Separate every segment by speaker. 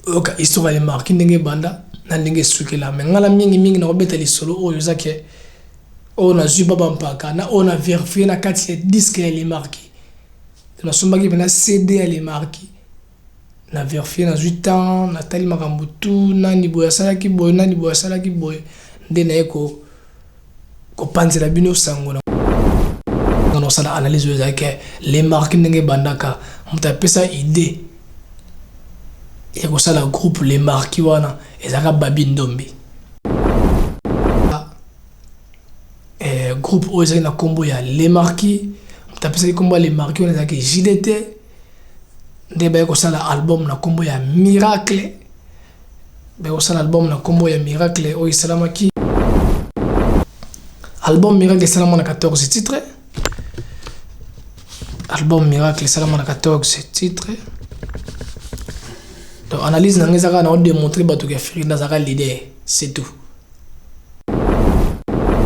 Speaker 1: Oyoka histoire ya Lemarquis ndenge ebanda na ndenge esukela. Mais nga na mingi mingi nakobeta lisolo oyo eza ke oyo nazwi baba mpaka na oyo na verifier na kati ya disque ya Lemarquis. Nasombaki pena CD ya Lemarquis. Na verifier nazwi temps natali makambo tout nani boye asalaki boye nani boye asalaki boye nde naye ko kopanzela bino sango na kosala analyse oyo ezalaki Lemarquis ndenge ebandaka moto apesa idee ya kosala groupe Les Marquis wana ezalaka Babi Ndombe. Eh, groupe oyo ezalaki na nkombo ya Les Marquis, moto apesaki nkombo ya Les Marquis wana ezalaki JDT, nde baye kosala album na nkombo ya Miracle, baye kosala album na nkombo ya Miracle oyo esalamaki album Miracle esalama na 14 titres Album miracle esalama na 14 titre. Donc analyse na ngai eza kaka na demontrer bato ke Ferre nde azalaka leader, c'est tout.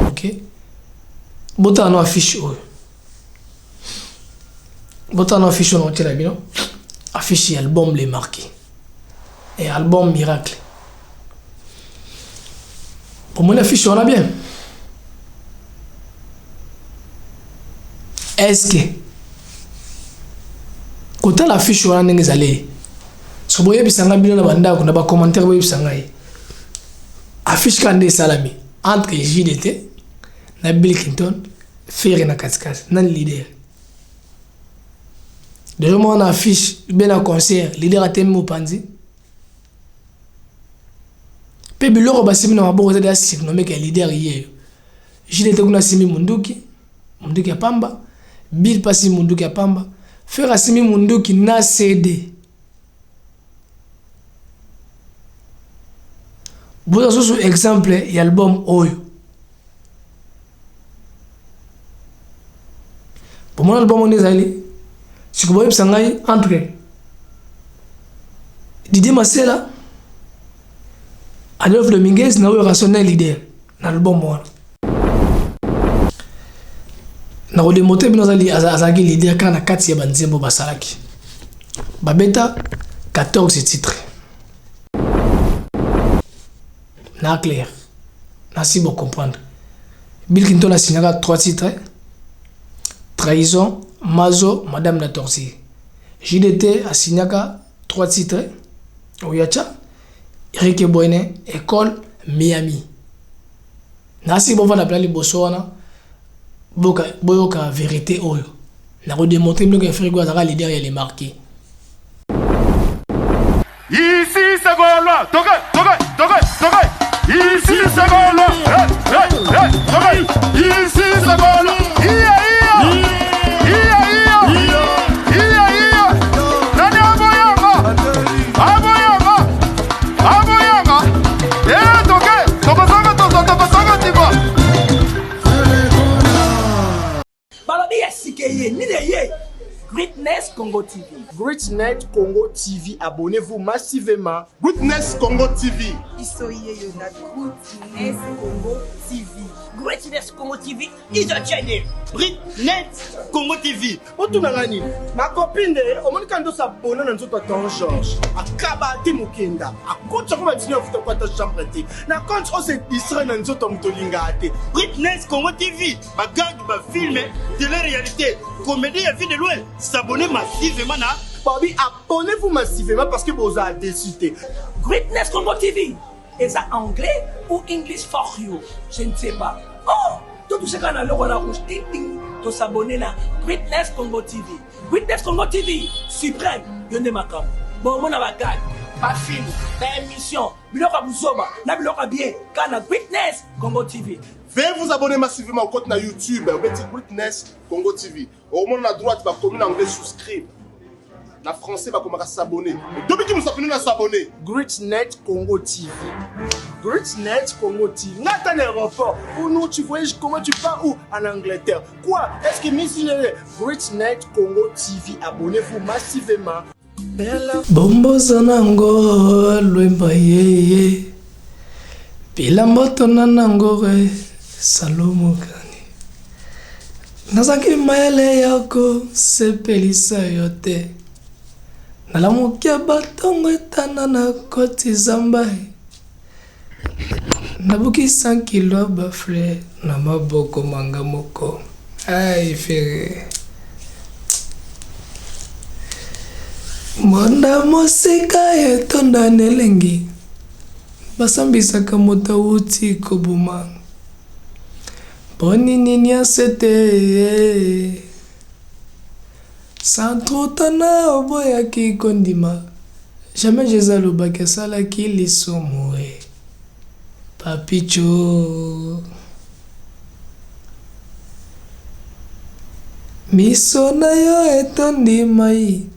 Speaker 1: OK? Botala no affiche oyo. Botala no affiche oyo nakotiela bino. Affiche ya album Les Marquis. Et album Miracle. Bomoni affiche wana bien? Est-ce que kotala affiche wana ndenge ezali so boyebisa ngai bino na bandako na bacommentaire boyebisa ngai affiche kaka nde esalami entre JDT na Bill Clinton Ferre na katikati nani leader deja mwana affiche be na concert leader atemi mopanzi Pe biloko basimbi na maboko eza deja surnomme ke leader yeyo. JDT kuna asimbi munduki, munduki ya pamba, Bill pe asimbi munduki ya pamba, Ferre asimbi munduki na CD. Bozwa susu exemple ya album oyo. Bomona album oyo nde ezali? Siko boyebisa ngai entre Didier Masela, Adolphe Dominguez na Werrason na leader na album wana. Na kodemontre bino azalaki leader kaka na kati ya banzembo basalaki. Babeta 14 titres. Na clair. Nasi bo comprendre. Bill Clinton asignaka 3 titres. Trahison, Mazo, Madame la Tortue. JDT asignaka 3 titres. Oyacha, Eric Ebwene, École, Miami. Nasi bovanda pela liboso wana boka boyoka verite oyo. Nako démontrer bino que Frigo azalaka leader ya les marquis.
Speaker 2: Ici c'est Gaulois, toke, toke, toke, toke. Ici c'est Gaulois, hey, hey, hey, toke. Ici c'est Gaulois, iya, iya, iya, iya, iya, iya. Nani aboyanga, aboyanga, aboyanga. Eh, toke, tokozonga, tozo, tokozonga, tiba.
Speaker 3: Balobi ya sika eye nini eye Greatness Congo TV.
Speaker 4: Greatness Congo TV, abonnez-vous massivement.
Speaker 2: Greatness Congo TV.
Speaker 5: Biso yeyo na Greatness Congo TV.
Speaker 3: Greatness Congo TV is a channel.
Speaker 4: Greatness Congo TV. Otuna nga nini? Ma copine omoni kaka ndosa abona na nzoto ya ton George. Akaba te mokenda. Akotisa ko ba 19 afuta ko ata chambre te. Na compte o se distraire na nzoto ya moto olingaka te.
Speaker 6: Greatness Congo TV. Ba gag, ba film, télé réalité, comédie ya vie de loin, s'abonner massivement na
Speaker 4: Babi, abonnez-vous massivement parce que vous avez déçu.
Speaker 3: Greatness Congo TV eza anglais ou English for you, je ne sais pas. Oh, tout touche kaka na logo na rouge ting ting, to s'abonner na Greatness Congo TV. Greatness Congo TV suprême, yo nde makambo. Bomona ba gag, ba film, ba émission, biloko ya buzoba na biloko ya bien kaka na Greatness Congo TV.
Speaker 2: Veuillez vous abonner massivement au compte na YouTube obeti Greatness Congo TV. Okomona na droite bakomi na anglais souscribe. Na français bakomaka s'abonner. Dobiki musapino na s'abonner.
Speaker 4: Greatnet Congo TV. Greatnet Congo TV. Nga ata na aéroport. Ou nous tu voyages comment tu pars où En Angleterre. Quoi Est-ce que Miss Greatnet Congo TV. Abonnez-vous massivement.
Speaker 1: Bomboza nango lwemba yeye bilamba tona nango re salomo kani nazangi mayele ya kosepelisa yo te. Nalamuki ya batongo etana na koti zamba Nabuki 100 kilo ya ba fleurs na maboko ma nga moko Aïe Ferre Mbonda mosika etonda n'elengi Basambisaka moto awuti koboma Mpo nini nionso ete Sans trotana oboyaki kondima Jamais Jesus alobaki asalaki lisumu eh Papitsho Miso na yo etondi mayi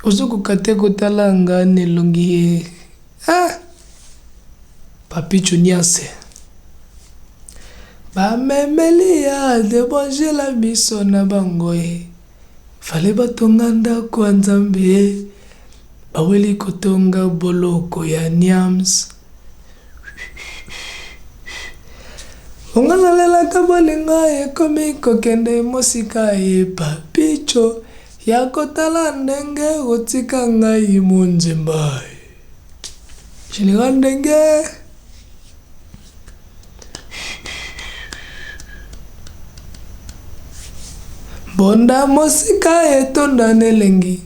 Speaker 1: Ozokoka te kotala nga na elongi eh Ah Papitsho niance Ba memeli ya debongela miso na bango eh Fallait batonga ndako ya Nzambe eh Baweli kotonga boloko ya niams Nga nalelaka bolingo ekomi kokende mosika eh Papitsho ya kotala ndenge otika ngai monzemba eh General Ndenge. Mbonda mosika etonda n'elengi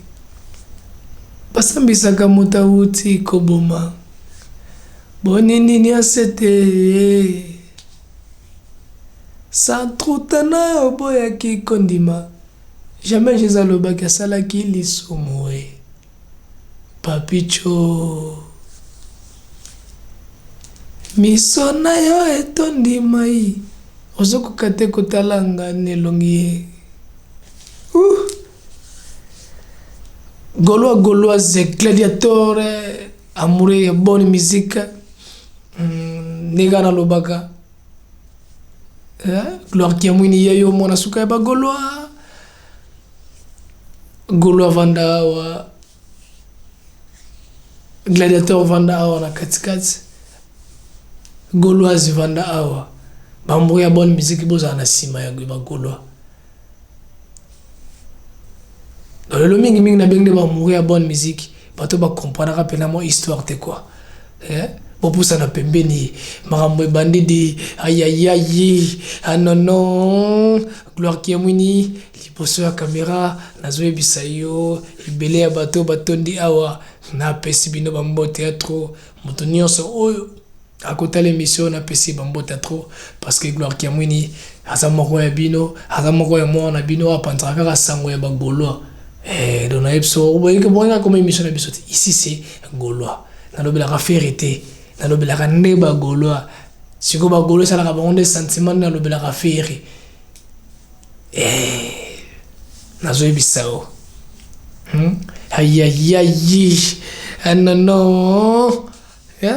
Speaker 1: Basambisaka moto awuti koboma Boni nini asete Santrutana oboyaki kondima Jamais Jesus alobaki asalaki lisumu eh. Papitsho Miso na yo etondi mayi Ozo koka te kotala nga na elongi ye Ouh Gaulois gauloise gladiator amoureux ya bonne musique Ndenge kaka nalobaka Gloire Kiamwini ye yo mwana suka ya ba gaulois Gaulois vanda awa Gladiateur vanda awa na katikati Gauloise vanda awa Bambou ya bonne musique bozala na sima ya ba Gaulois Donc lelo mingi mingi nabengi nde ba amoureux ya bonne musique bato ba comprenaka pena mwa histoire te quoi eh bopusana pembeni makambo ebandi di ayayayi anono gloire kiamwini liboso ya kamera nazoyebisa yo ebele ya bato batondi awa napesi bino bambote ya trop moto nyonso oyo akotala emission napesi ye bambote ya trop parce que gloire kiamwini aza moko ya bino aza moko ya mwana na bino apanzaka kaka sango ya bagaulois eh, donc nayebi so boyeka koma emission na biso te ici c'est gaulois Nalobelaka Ferre te, nalobelaka nde ba Gaulois. Sikoyo ba Gaulois esalaka bango nde sentiment nde nalobelaka Ferre. Eh, nazoyebisa yo. Aïe Ah non non. Eh?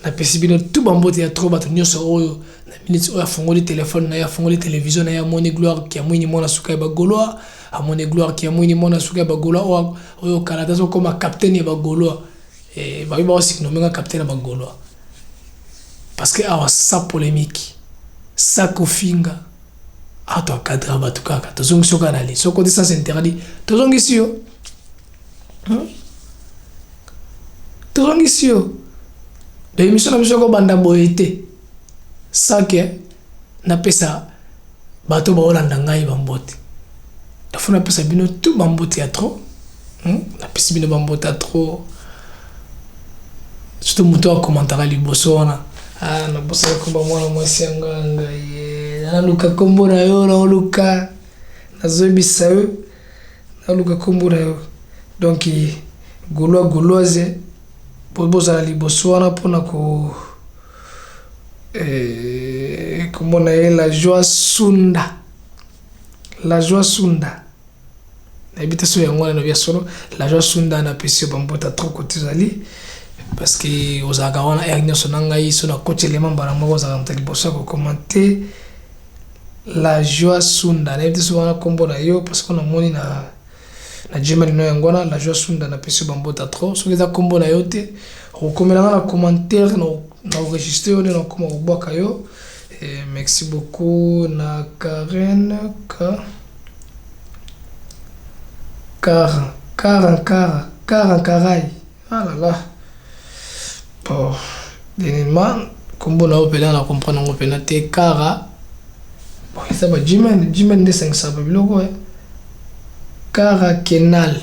Speaker 1: Napesi bino tout ba mbote ya trop bato nyonso oyo na minute oyo afongoli telefone na ye afongoli television na ye amoni gloire kiamwini mwana suka ya ba Gaulois amoni gloire kiamwini mwana suka ya ba Gaulois oyo oyo kala te azokoma capitaine ya ba Gaulois. Eh, babi bao surnomme nga capitaine ya ba gaulois. Parce que awa sans polemique, sans kofinga, awa to encadra bato kaka, tozongisi yo kaka na ligne. Soki okoti sens interdit, tozongisi yo. Tozongisi yo. Donc émission na biso ekobanda boye te. Sans que napesa bato baolanda ngai bambote. Faut napesa bino tout bambote ya trop. Napesi bino bambote ya trop. Surtout moto akomantaka liboso wana. Ah, nabosaka komba mwana mwasi yango ya ngai. Naluka kombo na yo, naoluka. Nazoyebisa yo. Naluka kombo na yo. Donc, Gaulois, Gauloise, bozala liboso wana mpona ko kombo na ye la joie Sunda. La joie Sunda. Nayebi te soki yango wana elobi ya solo. La joie Sunda napesi yo bambota trop kote ozali. Parce que ozalaka wana heure nyonso na ngai so nakoti elema mbala moko ozalaka moto ya liboso ya kokomante. La joie Sunda. Nayebi te soki wana kombo na yo parce que namoni na na Gmail no yango wana la joie Sunda napesi yo bambota trop. Soki eza kombo na yo te okokomela nga na commentaire na na enregistre yo nde nakoma kobwaka yo. Et merci beaucoup na Karen Ka Kara Kara Kara. Karankarai. Ah là là. Bon, dernièrement, kombo na yo mpena na comprendre yango mpena te kara. Bon, eza ba Gmail, Gmail nde esangisaka ba biloko eh. Kara Kenal.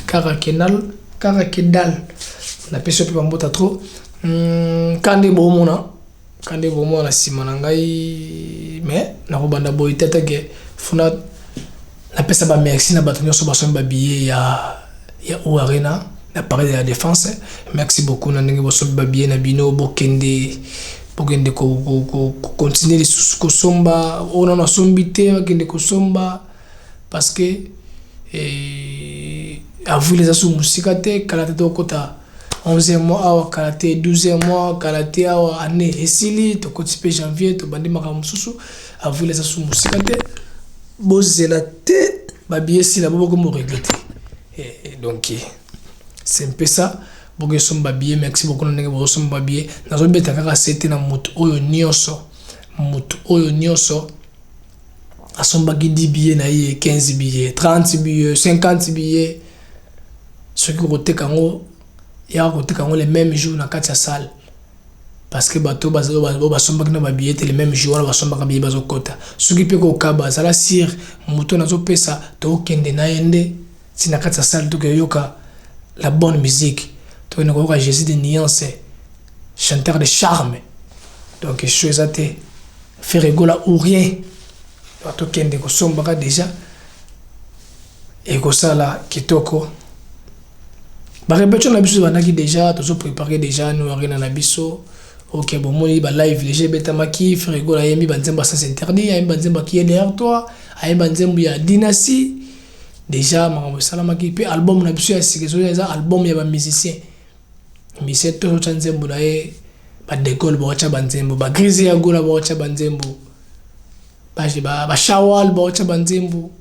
Speaker 1: Kara Kenal, Kara Kedal. Napesi yo mpe bambota trop. Ka nde bomona, ka nde bomona na nsima na ngai, mais nakobanda boye te atake funa napesa ba merci na bato nyonso basombi ba billet ya O Arena na Paris de la Défense. Merci beaucoup na ndenge bosombi ba billet na bino, bokende bokende ko ko ko continuer lisusu kosomba oyo nano asombi te, bakende kosomba parce que avril eza so mosika te, kala te tokota 11e mois awa, kala te 12e mois, kala te awa année esili, tokoti mpe janvier, tobandi makambo mosusu. Avril eza so mosika te, bozela te babillet esila bo bokomi regretter. Donc c'est un peu ça. Bokesomba billet, merci beaucoup na ndenge bozosomba billet. Nazobeta kaka sete na moto oyo nyonso, moto oyo nyonso asombaki 10 billets na ye, 15 billets, 30 billets, 50 billets, soki koteka yango, yaka koteka yango le même jour na kati ya salle, parce que bato basombaki na babillet te le même jour wana basombaka billet bazokota. Soki mpe kokaba, azala sire moto nazopesa, tokende na ye nde ntina kati ya salle, tokoyoka la bonne musique, tokende koyoka Jésus de nuance, chanteur de charme. Donc show eza te Ferre Gola ou rien, tokende kosombaka déjà, ekosala kitoko. Barépétition na biso ebandaki déjà, tozoprépare déjà no arena na biso. Ok, bomoni balive déjà ebetamaki. Ferre Gola ayembi banzembo ya Sens Interdit, ayembi banzembo ya Qui est derrière toi, ayembi banzembo ya Dynastie. Déjà makambo esalamaki. Mpe album na biso ya sika ezoya, eza album ya bamusicien, musicien tozotya nzembo na ye. Badegole baotya banzembo, bagrise ya Gola baotya banzembo, bashawal baotya banzembo,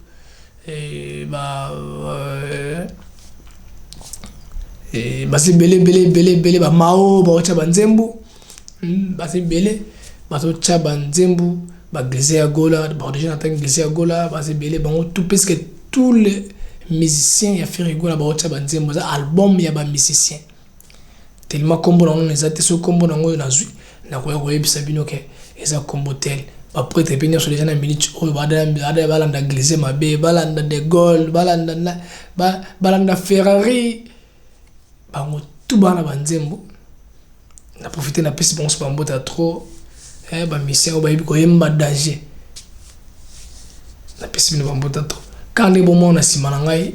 Speaker 1: baza ebele ebele ebele ebele, bamao baotya banzembo, baza ebele bazotya banzembo, bagrise ya Gola. Bon, déjà natangi Grise ya Gola, baza ebele bango tout, presque tous les musiciens ya Ferre Gola baotya banzembo. Eza album ya bamusicien tellement nkombo nango eza te. Soki nkombo nango oyo nazwi, nakoya koyebisa bino ke eza nkombo tel. Baprêtre mpe nyonso deja na minute oyo balanda Glise mabe, balanda De Gaulle, balanda Ferrari, bango tu bana banzembo. Na profite, napesi bango so bambota trop, bamusicien oyo bayebi koyemba danger. Napesi bino bambota trop. Kaka nde bomona na nsima na ngai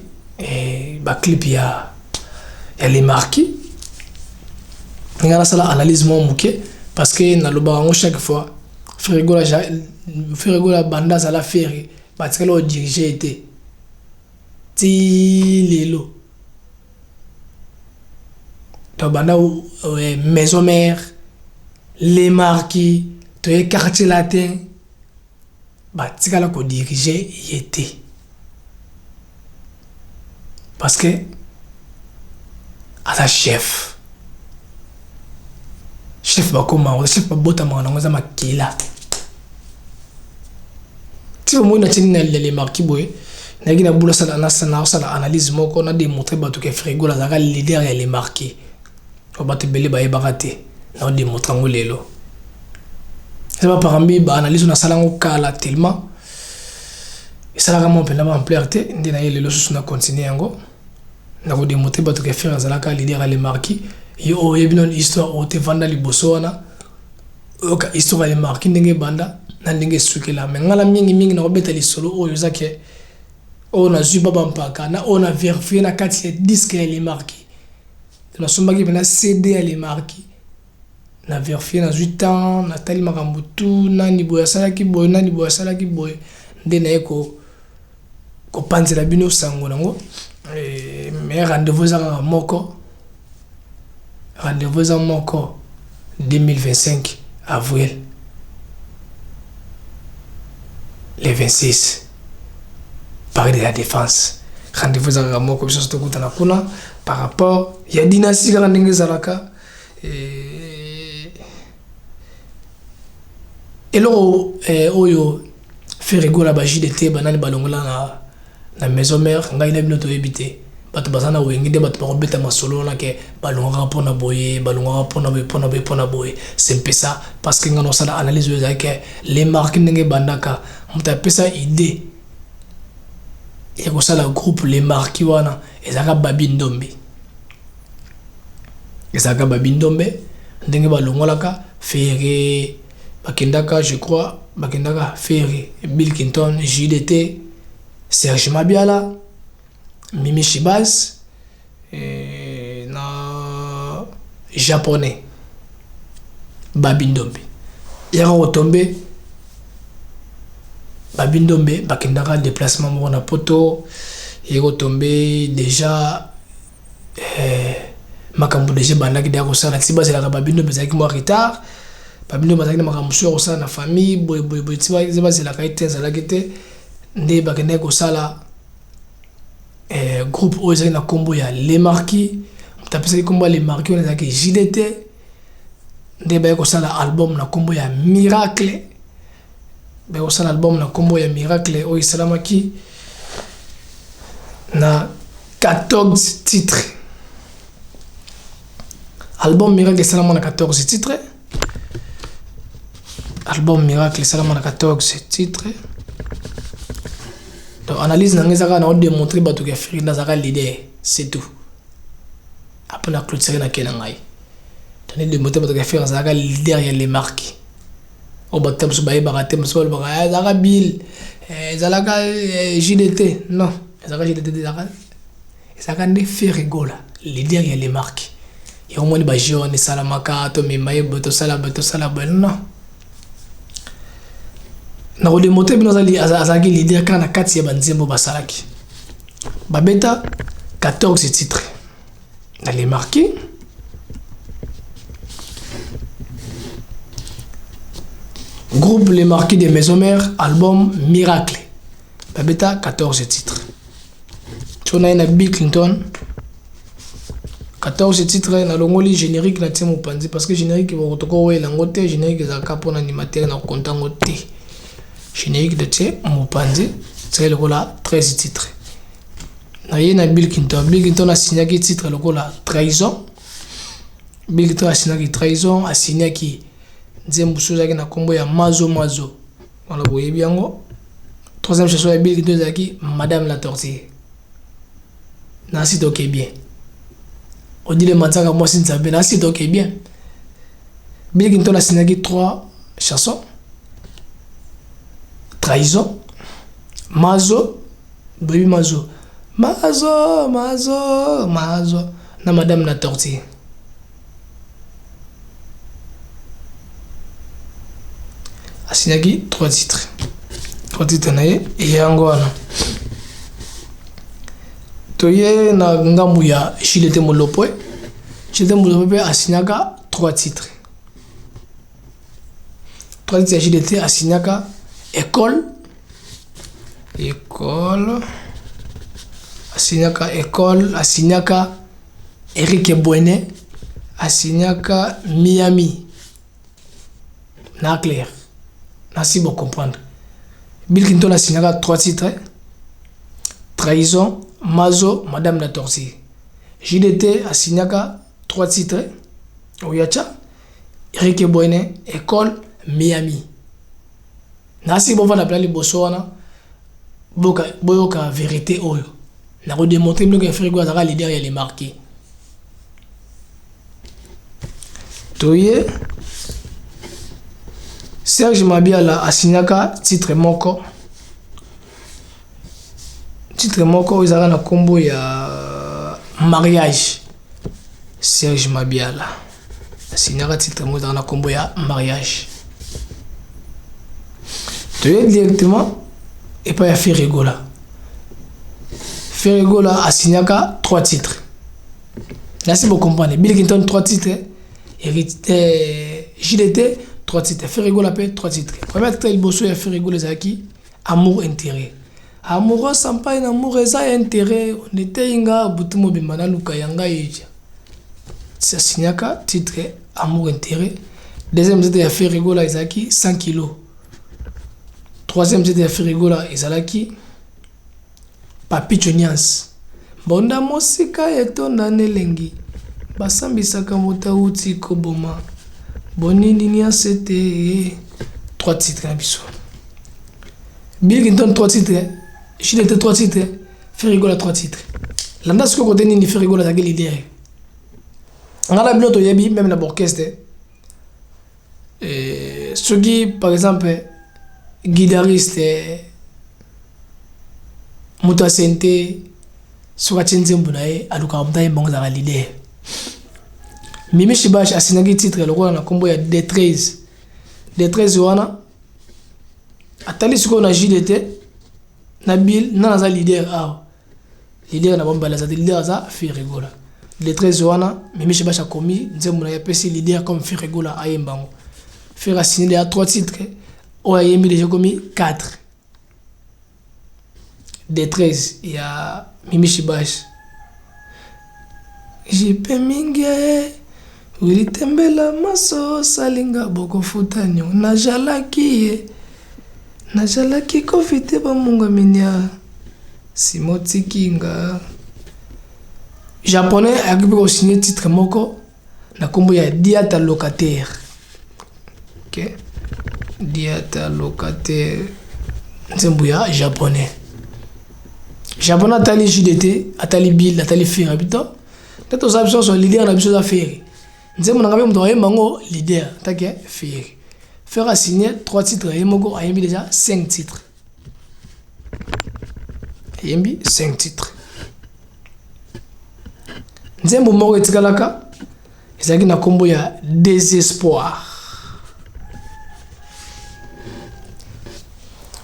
Speaker 1: baclip ya Les Marquis. Ngai nasala analyse moko moke, parce que nalobaka yango chaque fois: Ferre Gola, Ferre Gola banda azala Ferre, batikali odirige ye te ti lelo. Donc banda Maison Mère, Les Marquis, toye Quartier Latin, batikala kodirige ye te, parce que aza chef. Chef bakoma chef, babotamaka nango, eza makila. Ti bomoi na tieni na Les Marquis boye, nayaki na bula nasala analyse moko, na démontre bato ke Ferre Gola azalaka leader ya Les Marquis. Po bato ebele bayebaka te, na démontre yango lelo. Eza baparambi baanalyse oyo nasala yango kala, tellement esalaka mwa mpenza baampleur te. Nde na ye lelo susu na continue yango, na kodémontre bato ke Ferre azalaka leader ya Les Marquis. Ye oyo oyebi nano histoire oyo te, vanda liboso wana, oyoka histoire ya Les Marquis ndenge ebanda na ndenge esukela. Me ngai na mingimingi nakobeta lisolo oyo eza ke oyo nazwi ba bampaka na oyo na vérifie na kati ya disque ya Les Marquis. Nasombaki mpena CD ya Les Marquis, na vérifie, nazwi temps, natali makambo tu, nani boye asalaki boye, nani boye asalaki boye, nde naye kopanzela bino sango nango. Mais rendez-vous eza kaka moko, rendez-vous eza moko: 2025 avril le 26, Paris de la Défense. Rendez-vous eza kaka moko, biso tokutana kuna par rapport ya Dynastie, kaka ndenge ezalaka. Eloko oyo Ferre Gola, ba JDT, banani balongola na Maison Mère, ngai na bino toyebi te. Bato baza na wenge nde bato bakobeta masolo wana ke balongwaka mpo na boye, balongwaka mpo na boye, mpo na boye, mpo na boye. C'est un peu ça parce que nga naosala analyse oyo ezalaki ke les marques ndenge ebandaka moto apesa idée ya kosala groupe les marquis wana ezalaka Babi Ndombe. Ezalaka Babi Ndombe ndenge balongolaka Ferre bakendaka je crois bakendaka Ferre, Bill Clinton, JDT, Serge Mabiala Mimi Shibaz eh, na japonais Babi Ndombe yaka kotombe Babi Ndombe bakendaka déplacement moko na poto ye kotombe déjà eh, makambo deja ebandaki deya kosala ti bazelaka Babi Ndombe ezalaki mwa retard Babi Ndombe azalaki na makambo mosusu ya kosala na famille boye boye boye ti bazelaka ye te ezalaki te nde bakendaki kosala eh, groupe oyo ezalaki na nkombo ya Le Marquis. Moto apesaki nkombo ya Le Marquis wana ezalaki JDT. Nde baye kosala album na nkombo ya Miracle. Baye kosala album na nkombo ya Miracle oyo esalamaki na 14 titres. Album Miracle esalama na 14 titres. Album Miracle esalama na 14 titres. Donc analyse na ngai eza kaka na odemontrer bato ke Ferre nde azalaka leader, c'est tout. Après na clôturer na ke na ngai. Donc na démontrer bato ke Ferre azalaka leader ya les marques. Oyo bato mosusu bayebaka te, mosusu balobaka eh, ezalaka Bill, eh, ezalaka eh, JDT. Non, ezalaka JDT te, ezalaka Ezalaka nde Ferre Gola leader ya les marques. Yango omoni ba jeux wana esalamaka tomema ye boye tosala boye tosala boye non. Na ko demontre bino azalaki leader kaka na kati ya ba nzembo basalaki. Babeta 14 titres na les marquis. Groupe Les Marquis de Maison Mère, album Miracle. Babeta 14 titres. So na ye na Bill Clinton 14 titres nalongoli générique na tie mopanzi parce que générique toko wela yango te générique ezalaka mpona animateur na kokonta yango te générique de tie mopanzi tie lokola 13 titres na ye na Bill Clinton. Bill Clinton asignaki titre lokola trahison. Bill Clinton asignaki trahison, asignaki nzembo mosusu ezalaki na nkombo ya mazo mazo wana boyebi yango. Troisième chanson ya Bill Clinton ezalaki Madame la Tortue. Nasi toke bien. Odile Manzaka mwasi nzambe nasi toke bien. Bill Clinton asignaki trois chansons. Trahison, Mazo, boyebi Mazo. Mazo, Mazo, Mazo na Madame la Tortue. Asignaki trois titres. Trois titres na ye eyango wana. Toye na ngambu ya Gilles Mulopwe. Gilles Mulopwe mpe asignaka trois titres. Trois titres ya Gilles asignaka école école asignaka école asignaka Eric Ebwene asignaka Miami na clair nasi bo comprendre Bill Clinton asignaka trois titres Trahison Mazo Madame la Tortue JDT asignaka trois titres Oyacha Eric Ebwene école Miami Nasi bovanda pena liboso wana boyoka, boyoka verite oyo nako demontrer bino ke Ferre Gola azalaka leader ya les marquis. Toye Serge Mabiala asignaka titre moko titre moko oyo ezalaka na nkombo ya mariage. Serge Mabiala asignaka titre moko ezalaka na nkombo ya mariage. Toye directement epai ya Ferre Gola. Ferre Gola asignaka trois titres. Nasi bo comprendre. Bill Clinton trois titres, Héritier JDT trois titres, Ferre Gola pe trois titres. Premier titre liboso ya Ferre Gola ezalaki Amour intérêt. Amoureux sampai na amour eza intérêt oneteyi nga butu mobimba naluka ya ngai eja. Asignaka titre Amour intérêt. Deuxième titre ya Ferre Gola ezalaki 100 kilos. Troisième titre ya Ferre Gola ezalaki Papicho Nians. Mbonda mosika etonda n'elengi Basambisaka moto awuti koboma Boni nini ya sete Trois titres na biso Bill Clinton trois titres JDT trois titres Ferre Gola trois titres Landa sikoyo kote nini Ferre Gola azalaki leader Nga na bino toyebi meme na ba orchestre eh, soki par exemple guitariste moto ya sente soki atie nzembo na ye alukaka moto ayemba yango ezalaka leader Mimi Shibash asignaki titre lokola na nkombo ya D13 D13 wana atali sikoyo na JDT na Bill nana aza leader awa leader na bango mibale aza te leader aza Ferre Gola le 13 wana Mimi Shibash akomi nzembo na ye apesi leader comme Ferre Gola ayemba yango Ferre asigne deja 3 titres oyo ayembi deja ekomi 4 de 13 ya Mimi Shibash JP Minge Willy Tembela maso salinga bokofuta nyo najalaki ye najalaki kofite bamunga minia Simon Tikinga japonais ayaki mpe kosigne titre moko na nkombo ya Diata Locataire ok Diata Locataire nzembo ya japonais japonais atali JDT atali Bill atali Ferre abito nde toza biso nyonso leader na biso eza Ferre nzembo na ngai mpe moto ayemba yango leader take Ferre Ferre asigne 3 titres ye moko ayembi déjà 5 titres ayembi 5 titres nzembo moko etikalaka ezalaki na nkombo ya désespoir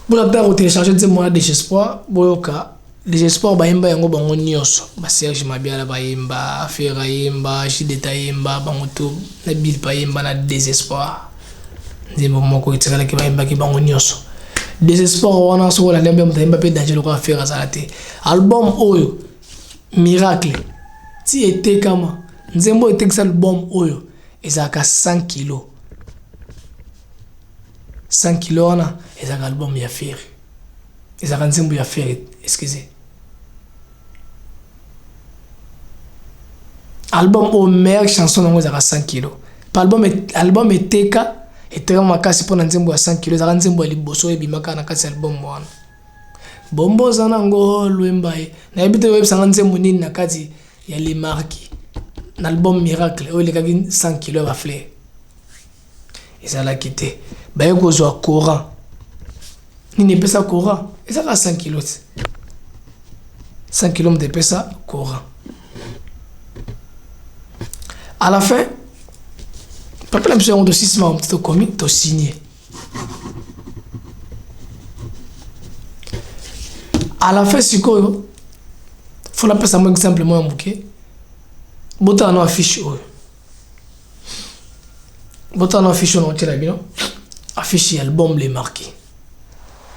Speaker 1: mpona mpe kotelecharge nzembo wana désespoir boyoka désespoir bayemba yango bango nyonso ba Serge Mabiala bayemba Ferre ayemba JDT ayemba bango to na Bill bayemba na désespoir nzembo moko etikalaki bayembaki bango nyonso désespoir wana soki olandi mpe moto ayemba mpe danger lokola Ferre azala te album oyo miracle ti etekama nzembo oyo etekisa album oyo ezalaka 100 kilo 100 kilo wana ezalaka album ya Ferre ezalaka nzembo ya Ferre excusez album oyo meilleure chanson nango ezalaka 100 kilo pa album, album eteka eteka makasi mpona nzembo ya 100 kilo ezalaka nzembo ya liboso oyo ebimaka na kati ya album wana bombo oza nango lwemba ye nayebi te oyebisanga nzembo nini na kati ya les marquis na album miracle oyo elekaki 100 kilo ya bafleur ezalaki te baye kozwa courant nini epesa courant ezaka 100 kilo te 100 kilo moto epesa courant à la fin papa na biso yango tosisima moto tokomi tosigne à la fin sikoyo fo napesa mo exemple moko ya moke botala no affiche oyo botala no affiche oyo naotiela bino affiche ya album les marquis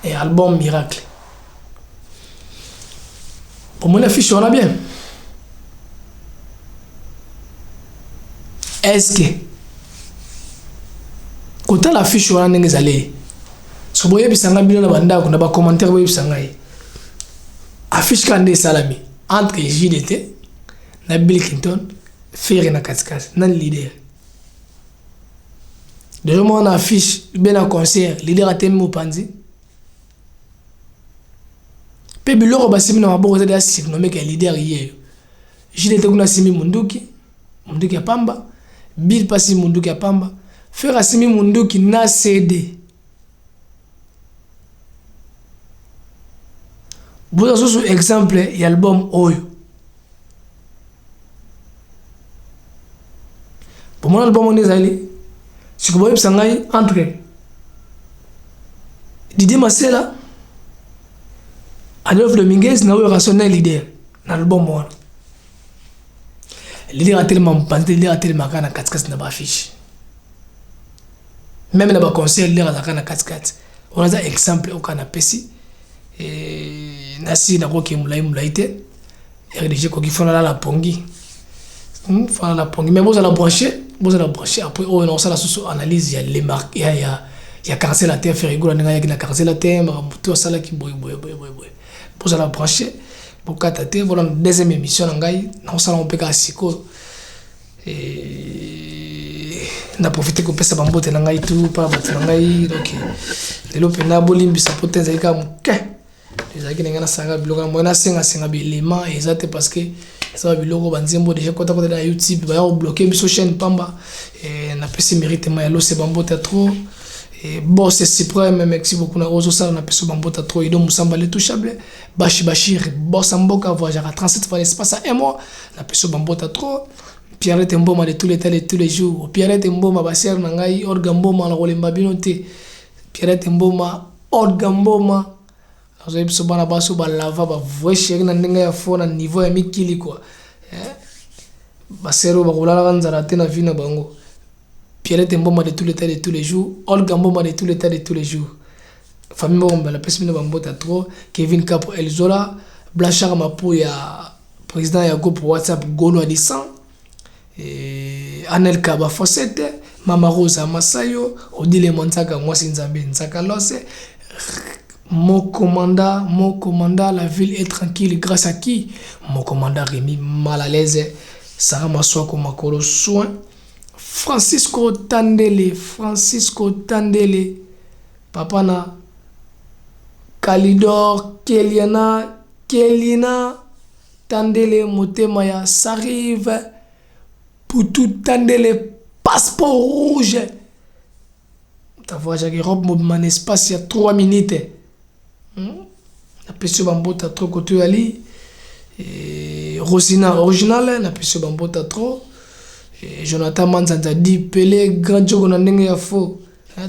Speaker 1: et album miracle bomoni affiche wana bien est-ce que kotala affiche wana ndenge ezali so boyebisa ngai bino na bandako na bacommentaire boyebisa ngai affiche kaka nde esalami entre JDT na Bill Clinton Ferre na katikati nani leader deja mwana affiche be na concert leader atemi mopanzi mpe biloko basimbi na maboko eza deja surnommé ke leader yeyo JDT kuna asimbi munduki munduki ya pamba Bill mpe asimbi munduki ya pamba Ferre asimbi munduki na CD boza susu exemple ya album oyo bomona album oyo ezali siko boyebisa ngai entre Didier Masela Adolphe Dominguez na oyo rason na leader na album wana leader atelema mopanzi te leader atelemaka na katikati na baaffiche meme na baconcert leader azalaka na katikati wana eza exemple oyo kaka napesi nasi nakoki molai molai te RDG koki fona lala pongi fona lala pongi mais bozala branché bozala branché après oyo nakosala susu analyse ya lemar ya ya ya quartier latin Ferre Gola ndenge ayaki na quartier latin makambo to asalaki boye boye boye boye boye bozala branché. Bokata te, bolanda deuxième émission na ngai, nakosala yango mpe kaka sikoyo. Na profite kopesa bambote na ngai tu mpona bato na ngai. Donc lelo mpenza bolimbisa mpo te ezali kaka moke, ezalaki na ngai nasanga biloko na moye nasengasenga bilema eza te, parce que eza ba biloko banzembo deja kotakota na YouTube, baya kobloke biso chaîne pamba. Napesi mérite ma ya lose bambote ya trop. Boss suprême, merci beaucoup na ozosala, napesi bambote ya trop. Ido Musamba l'intouchable, Bashi Bashir, boss ya mboka, voyageaka 37 fois l'espace ya un mois, napesi bambote ya trop. Pierrette Mboma de tous les temps, de tous les jours, Pierrette Mboma, basere na ngai Orga Mboma, na kolemba bino te. Pierrette Mboma, Orga Mboma, nazoyebi biso bana baso balava ba vrai chéri na ndenge ya fo na niveau ya mikili quoi. Basere oyo bakolalaka nzala te na vie na bango. Pierrette Mboma de tous les temps, de tous les jours, Olga Mboma de tous les temps, de tous les jours, famille moko mbala, napesi bino bambote trop. Kevin Capo Elzola, Blanchard Mapuya, président ya groupe WhatsApp Golo Adisan, Anelka Bafosete, Mama Rosa Masayo, Odile Manzaka, mwasi Nzambe Nzaka Lose, mon commandant, mon commandant, la ville est tranquille grâce à qui? Mon commandant Rémi mal à l'aise, Sarah Maswako Makolo soin, Francisco Tandele, Francisco Tandele, papa na Kalidor, Keliana, Kelina Tandele, motema ya Sarive, Putu Tandele, passeport rouge. Ta voyageaki Europe mobima na espace ya 3 minutes. Napesi yo bambota trop koto yali. Rosina original, napesi yo bambota trop. Jonathan Manzanza dit Pelé grand jogo na ndenge ya faux.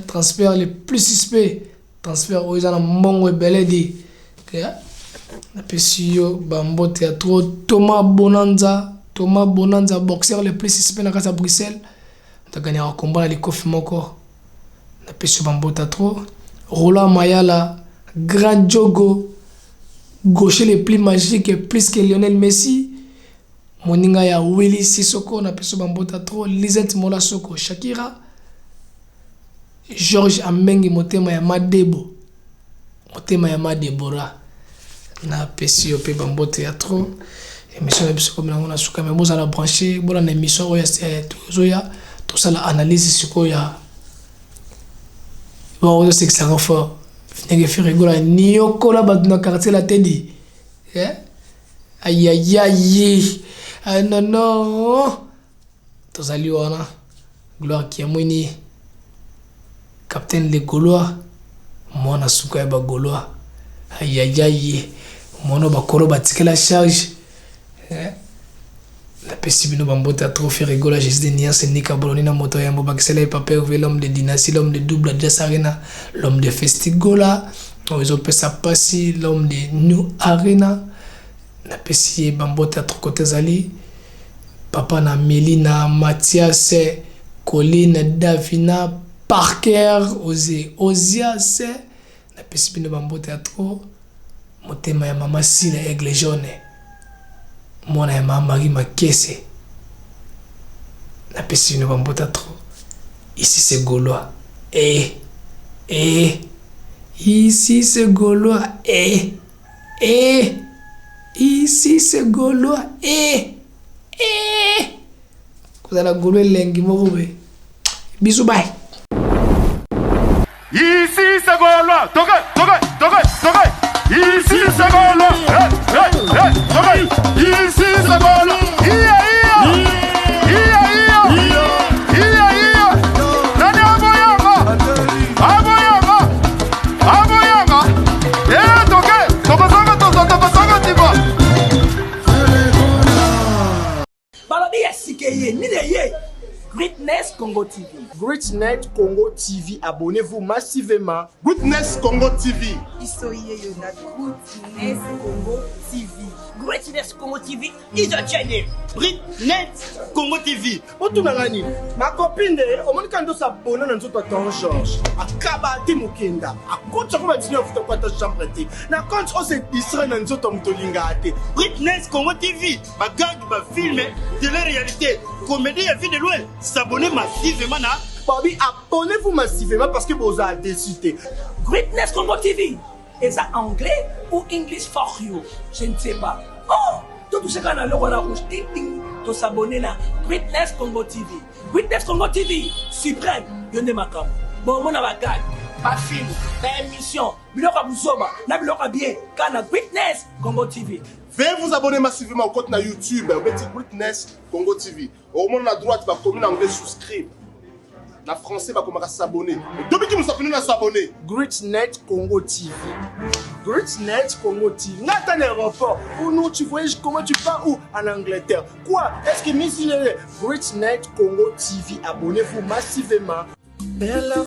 Speaker 1: Transfert le plus suspect, transfert oyo eza na mbongo ebele di. Napesi yo bambote ya trop. Thomas Bonanza, Thomas Bonanza, boxeur le plus suspect na kati ya Bruxelles, taganyaka komba na likofi moko, napesi yo bambota trop. Roland Mayala, grand jogo, gaucher le plus magique, plus que Lionel Messi, moninga ya Willy Sissoko, napesi yo bambota trop. Lisette Mola Soko, Shakira, Georges Amengi, motema ya Madebo, motema ya Madebora, napesi yo mpe bambote ya trop. Émission na biso komi nango na suka, me bozala branché, bolanda émission oyo tozoya tosala analyse sikoyo ya bon ozosekisanga fort ndenge Ferre Gola niokola bato na quartier la tedi. Ayayaye, nono, tozali wana. Gloire Kiamwini, capitaine le Gaulois, mwana suka ya bagaulois, ayayaye, mwana bakolo batikela charge. Napesi bino bambote ya trop. Ferre Gola, Jésus de Niance, Nika Boloni na moto yambo bakisela ye Papa Hervé, l'homme de dynastie, l'homme de double Adidas Arena, l'homme de Festigola oyo ezopesa mpasi, l'homme de New Arena, napesi ye bambote ya trop. Kote ezali papa na Melina, Mathias, Colline, Davina, Parker, Oze, Ozias, napesi bino bambote ya trop. Motema ya mama Sila, Aigle Jaune, mwana ya mama Marie Makese, napesi bino bambote ya trop. Ici c'est Gaulois, eh eh, ici c'est Gaulois, eh eh, ici c'est Gaulois, eh eh, kozala Gaulois elengi moko boye. Bisous, bye.
Speaker 2: Ici c'est Gaulois, toke, toke, toke, toke. Ici c'est Gaulois, hey, hey, hey, toke. Ici c'est Gaulois, iya, iya, iya, iya, iya, iya. Nani aboyanga, aboyanga, aboyanga. Eh, toke, tokozonga, tozo, tokozonga, tiba.
Speaker 3: Balobi ya sika eye nini eye? Greatness Congo TV.
Speaker 4: Greatness Congo TV, abonnez-vous massivement.
Speaker 2: Greatness Congo TV.
Speaker 5: Biso yeyo na Greatness Congo TV.
Speaker 3: Greatness Congo TV is a channel.
Speaker 6: Greatness Congo TV.
Speaker 4: Otunanga nini makopi nde omoni kaka ndosabona na nzoto ya ton George akaba te, mokenda akotisa ko badini afuta ko ata chambre te na compte ose distrait na nzoto ya moto olingaka te.
Speaker 6: Greatness Congo TV, bagag, bafilme, télé-réalité, comédie ya vie de loin, s'abonner massivement na
Speaker 4: babi, abonnez-vous massivement parce que bozala déçu te.
Speaker 3: Greatness Congo TV. Eza anglais ou English for you? Je ne sais pas. Oh, to touche kaka na loko na rouge ting ting to s'abonner na Greatness Congo TV. Greatness Congo TV suprême yo nde makambo. Bomona ba gag, ba film, ba émission, biloko ya buzoba na biloko ya bien kaka na Greatness Congo TV.
Speaker 7: Veuillez vous abonner massivement au compte na YouTube, obeti Greatness Congo TV. Okomona na droite bakomi na anglais souscribe. Na français bakomaka s'abonner. Tobiki musapino na s'abonner.
Speaker 4: Greatnet Congo TV. Greatnet Congo TV. Nga ata na aéroport. Ou nous tu voyages comment tu pars où En Angleterre. Quoi Est-ce que Miss Greatnet Congo TV. Abonnez-vous massivement.
Speaker 1: Bella.